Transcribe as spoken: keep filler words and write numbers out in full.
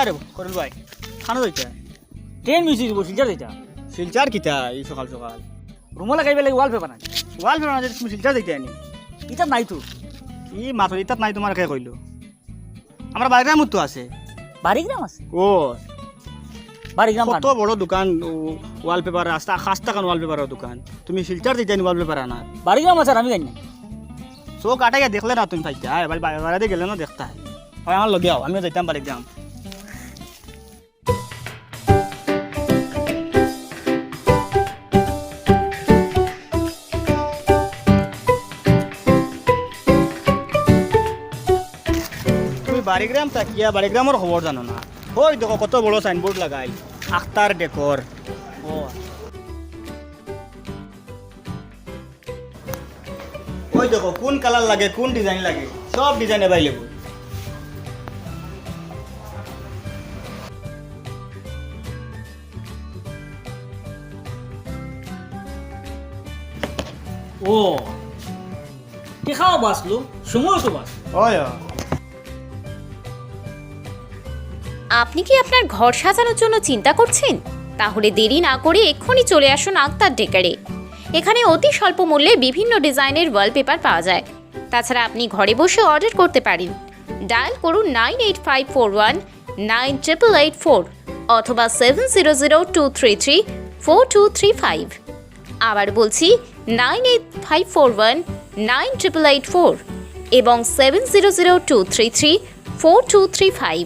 আরে, করুন ভাই, খানো যাইতা? ট্রেন মিছিল দিব, শিলচর যাইতা। শিলচর কিতা এই সকাল সকাল? রুমো লাগাইবার লাগি ওয়ালপেপার নাই। ওয়ালপেপার না, তুমি শিলচর যাইতা নি? ইতাত নাই তো। কি মাতর, ইতাত নাই তোমার কে কইলো? আমরা বাড়িগ্রামত তো আছে। বাড়িগ্রাম আছে? ও। বাড়িগ্রাম কত কানো? বড় দোকান, ও, ওয়ালপেপার, রাস্তা, খাস্তা খান ওয়ালপেপারর দোকান। তুমি শিলচর যাইতা নি ওয়ালপেপার আনার? বাড়িগ্রাম আছে, আর আমি জানি না। চোখ আটাইয়া দেখলে না তুমি পাইতা, হ্যাঁ, বাড়ি, বাড়ি, বাড়িতে গেলে না দেখতা। হয় আমার লগে আও, আমিও যাইতাম বাড়িগ্রাম। তুমি বাড়িগ্রাম থাকিয়া বাড়িগ্রামর খবর জানো না? ওই দেখো কত বড় সাইনবোর্ড লাগাই, আখতার ডেকর। ও। ওই দেখো কোন কালার লাগে, কোন ডিজাইন লাগে, সব ডিজাইন অ্যাভেলেবল। ও, টেকাও বাঁচলো, সময়ও তো বাঁচলো। ওই, ওই। আপনি কি আপনার ঘর সাজানোর জন্য চিন্তা করছেন? তাহলে দেরি না করে এক্ষুনি চলে আসুন আক্তার ডেকারে। এখানে অতি স্বল্প মূল্যে বিভিন্ন ডিজাইনের ওয়ালপেপার পাওয়া যায়। তাছাড়া আপনি ঘরে বসে অর্ডার করতে পারেন। ডায়াল করুন nine eight five four one nine triple eight four অথবা seven zero zero two three three four two three five. আবার বলছি, nine eight five four one nine triple eight four এবং seven zero zero two three three four two three five.